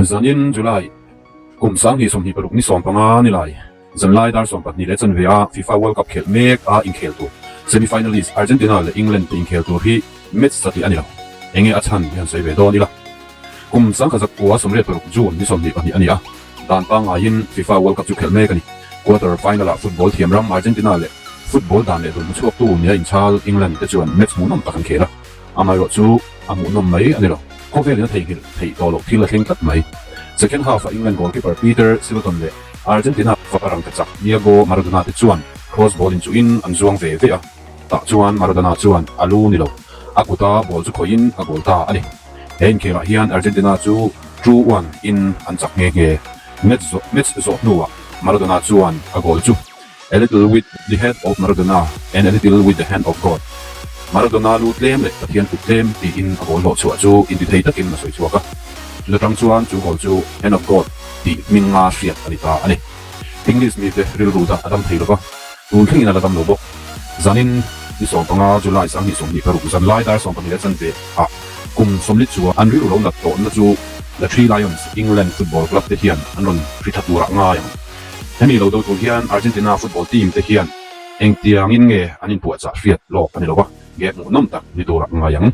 Zanin July kum 2026 ni 15 ni lai zanlai dar 12 leh chanve a FIFA World Cup khelh mek a inkhel tur semi-finalist Argentina leh England te inkhel tur hi match satliah a ni lo. Enge a chhan hi han sawi ve dawn ila. Kum 1986 June ni 22 a ni a, dan pangaiin FIFA World Cup chu khelh mek a ni. Quarter final-ah football thiam ram Argentina leh football dan leh dul hmuchhuaktu nia inchhal England te chuan match hmuhnawm tak an khel a. Amaherawh chu a hmuhnawm mai a ni lo. Khawvelin a theihnghilh theih tawh loh thil a thleng tlat mai. Second half-ah England goalkeeper Peter Shilton leh Argentina fapa rangkachak Diego Maradona te chuan cross ball inchuhin an zuang ve ve a. Tah chuan Maradona chuan a lu ni lo, a kuta ball chu khawihin a goal ta a ni. He inkhelah hian Argentina chu 2-1 in an chak nghe nghe. Match match zawh hnuah Maradona chuan a goal chu A little with the head of Maradona and a little with the hand of God, Maradona lu tlem leh Pathian kut tlem tiin a goal hlawh chhuah chu intithei takin a sawi chhuak a. Chuta tang chuan chu goal chu Hand of God tih hminga hriat a ni ta a ni. English mite rilru dah a dam thei lova, tun thlengin a la dam lo bawk. Zanin ni 15 July 2026 zan lai dar 12 leh chanve ah kum 40 chuan an rilru lo nat tawhna chu The Three Lions England Football Club te hian an rawn hri tha turah ngai ang. Hemi lo do tur hian Argentina football team te hian engtiangin nge an inpuahchah hriat lawk a ni lo va, game hmuhnawm tak ni turah ngai ang.